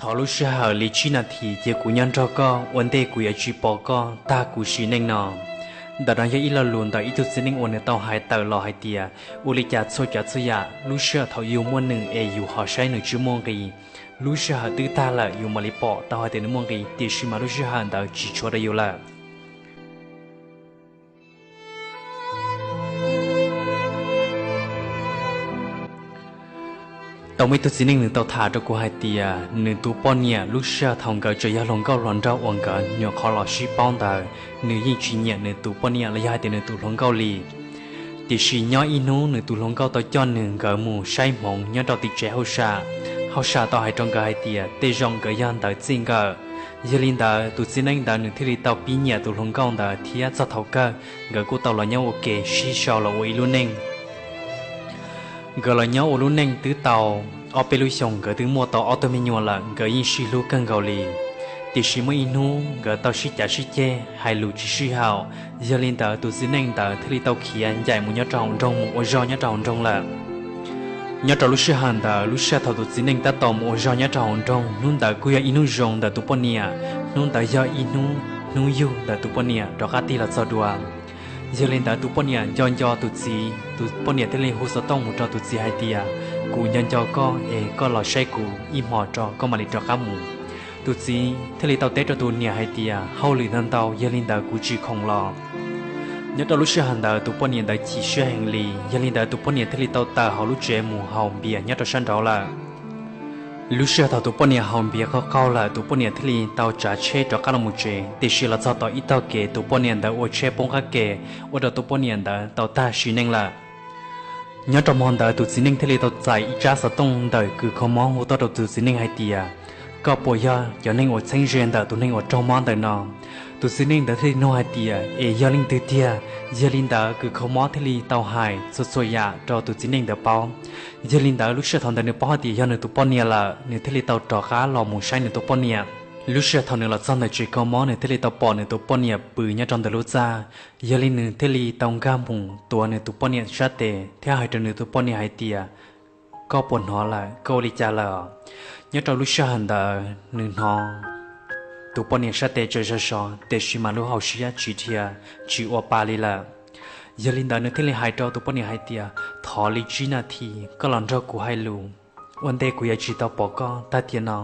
Thov lub sij hawm li tsib nas this cia kuv nyob nrog koj ua ntej kuv yuav tsis pom koj tag kuv sim neej no. Ntawm no yog ib lo lus ntawm ib tug txiv neej uas nws tau hais tawm los hais tias ua li cas txhua tsav txhua yam lub sij hawm thaum yus muaj nws es yus ho saib nws tsis muaj nqis. Lub sij hawm twb tag lawm yus mam li pom tau hais tias nws muaj nqis, tiam sis mas lub sij hawm ntawd tsis tshuav rau yus lawm. Tau muaj ib tug txiv neej nws tau tham rau kuv hais tias nws tus poj niam lub sij hawm thaum nkawd tseem yog hluas nkauj hluas nraug uas nkawd nyuam qhuav los sib paub ntawd, nws yeej tsis nyiam nws tus poj niam los yog hais tias nws tus hluas nkauj li. Tiam sis nyob ib hnub nws tus hluas nkauj tau coj nws nkawd mus saib hmoov nyob rau tim tsev hauj sam. Hauj sam tau hais rau nkawd hais tias tej zaum nkawd yog ntawv txij nkawm. Yog li ntawd tus txiv neej ntawd nws thiaj li tau pib nyiam tus hluas nkauj ntawd thiab txog thaum kawg nkawd kuj tau los nyob ua ke sib sau los ua ib lub neej. Nkawd los nyob ua lub neej twb tau ob peb lub xyoos, nkawd twb muaj tau ob tug me nyuam lawm, nkawd yeej sib hlub kawg nkaus li. Tiam sis muaj ib hnub nkawd tau sib cav sib ceg hais lus tsis sib haum, yog li ntawd tus txiv neej ntawd thiaj li tau khiav ncaim mus nyob rau hauv nroog mus ua zog nyob rau hauv nroog lawm. Nyob rau lub sij hawm ntawd lub sij hawm thaum tus txiv neej tab tom mus ua zog nyob rau hauv nroog, hnub ntawd kuj yog ib hnub zoo ntawm tus poj niam, hnub ntawd yog ib hnub, hnub yug ntawm tus poj niam rov qab tig los txog dua. Yog li ntawd tus poj niam nco nco tus txiv, tus poj niam thiaj li hu xov tooj mus rau tus txiv hais tias kuv nco nco koj es koj los saib kuv ib hmos tso koj mam li rov qab mus. Tus txiv thiaj li tau teb rau tus niam hais tias hauj lwm ntau ntau, yog li ntawd kuv tsis khoom los. Nyob rau lub sij hawm ntawd tus poj niam ntawd chim siab heev li, yog li ntawd tus poj niam thiaj li tau tawm hauv lub tsev mus haus npias nyob rau sab nraud lawm. Lub sij hawm thaum tus poj niam haus npias qaug qaug lawm tus poj niam thiaj li tau tsav tsheb rov qab los mus tsev, tiam sis los txog tom ib tog kev tus poj niam ntawd ua tsheb poob qab ke, ua rau tus poj niam ntawd tau tag sim neej lawm. Nyob rau hmo ntawd tus txiv neej thiaj li tau txais ib tsab xov tooj ntawm kws kho mob hu tuaj rau tus txiv neej hais tias koj puas yog cov neeg uas txheeb ze ntawm tus neeg uas raug mob ntawm no? Tus txiv neej ntawd thiaj li nug hais tias es yog leej twg tiag? Yog li ntawd kws kho mob thiaj li tau hais txhua txhua yam rau tus txiv neej ntawd paub. Yog li ntawd lub sij hawm thaum ntawd nws paub hais tias yog nws tus poj niam lawm, nws thiaj li tau rov qab los mus saib nws tus poj niam. Lub sij hawm thaum nws los txog ntawm tsev kho mob nws thiaj li tau pom nws tus poj niam pw nyob rau ntawm lub txaj. Yog li nws thiaj li tau nkag mus tuav nws tus poj niam sab tes thiab hais rau nws tus poj niam hais tias koj puas hnov lawm, koj ua li cas lawm? Nyob rau lub sij hawm ntawd nws hnov tus poj niam sab tes tsaws sov sov, tiam sis mas lub hauv siab tsis dhia, tsis ua pa li lawm. Yog li ntawd nws thiaj li hais rau tus poj niam hais tias thov li tsib nas this koj los nrog kuv hais lus, ua ntej kuv yuav tsis tau pom koj tag tiam no.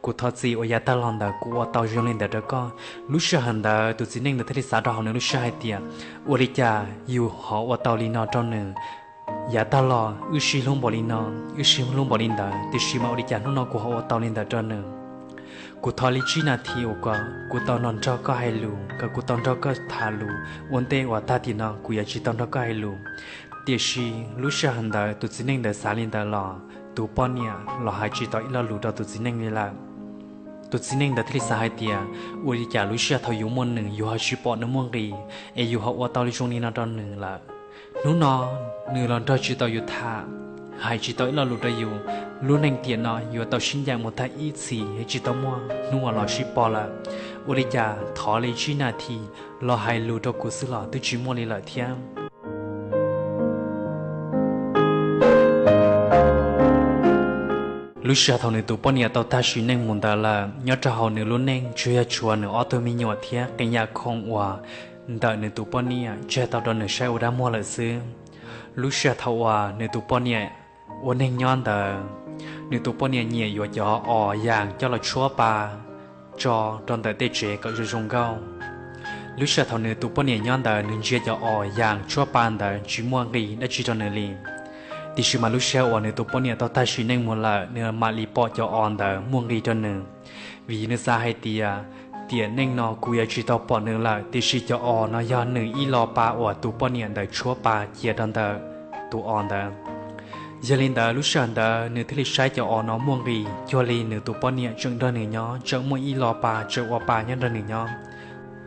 Kuv thov txim uas yav tag los ntawd kuv ua tau zoo li ntawd rau koj. Lub sij hawm ntawd tus txiv neej ntawd thiaj li xav rau hauv nws lub siab hais tias ua li cas yus ho ua tau li no rau nws? Yav tag los wb sib hlub npaum li no, wb sib hlub npaum li ntawd, tiam sis mas ua li cas hnub no kuv ho ua tau li ntawd rau nws? Kuv thov li tsib nas this uas kom kuv tau los nrog koj hais lus, kom kuv tau nrog koj tham lus, ua ntej uas tag tiam no kuv yuav tsis tau nrog koj hais lus. Tiam sis lub sij hawm ntawd tus txiv neej ntawd xav li ntawd los tus poj niam los hais tsis tau ib lo lus rau tus txiv neej li lawm. Tus txiv neej ntawd thiaj li xav hais tias ua li cas lub sij hawm thaum yus muaj nws yus ho tsis pom nws muaj nqis, es yus ho ua tau li zoo li no rau nws lawm. Hnub no nws los nrog tsis tau yus tham, hais tsis tau ib lo lus rau yus, lub neej tiam no yuav tau sib ncaim mus tag ib txhis es tsis tau muaj hnub uas los sib pom lawm. Ua li cas thov li tsib nas this los hais lus rau kuv xwb los twb tsis muaj li lawm thiab. Lub sij hawm thaum nws tus poj niam tau tag sim neej mus ntawd lawm, nyob rau hauv nws lub neej tsuas yog tshuav nws ob tug me nyuam thiab qee yam khoom uas ntawm nws tus poj niam tseg tau rau nws saib ua dab muag lawm xwb. Lub sij hawm thaum uas nws tus poj niam ua neeg nyob ntawd, nws tus poj niam nyiam yuav cov os yas coj los tshuab pa tso rau ntawm tej tsev kom zoo zoo nkauj. Lub sij hawm thaum nws tus poj niam nyob ntawd nws ntsia cov os yas tshuab pa ntawd tsis muaj nqis dab tsi rau nws li. Tiam sis mas lub sij hawm uas nws tus poj niam tau tag sim neej mus lawm nws mam li pom cov os ntawd muaj nqis rau nws, vim nws xav hais tias tiam neej no kuv yuav tsis tau pom nws lawm, tiam sis cov os no yog nws ib lo pa uas tus poj niam ntawd tshuab pa cia rau ntawm tus os ntawd. Yog li ntawd lub sij hawm ntawd nws thiaj li saib cov os no muaj nqis cuag li nws tus poj niam tseem nrog nws nyob, tseem muaj ib lo pa tseem ua pa nyob nrog nws nyob.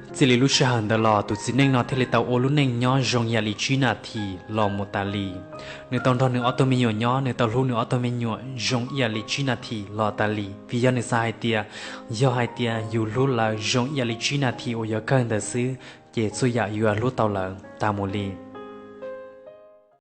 Txij li lub sij hawm ntawd los tus txiv neej no thiaj li tau ua lub neej nyob zoo ib yam li tsib nas this los mus tas li. Nws tau nrog nws ob tug me nyuam nyob, nws tau hlub nws ob tug me nyuam zoo ib yam li tsib nas this los tas li, vim yog nws xav hais tias yog hais tias yus hlub lawv zoo ib yam li tsib nas this uas yuav kawg ntawd xwb, ces txhua yam yuav hlub tau lawv tas mus li.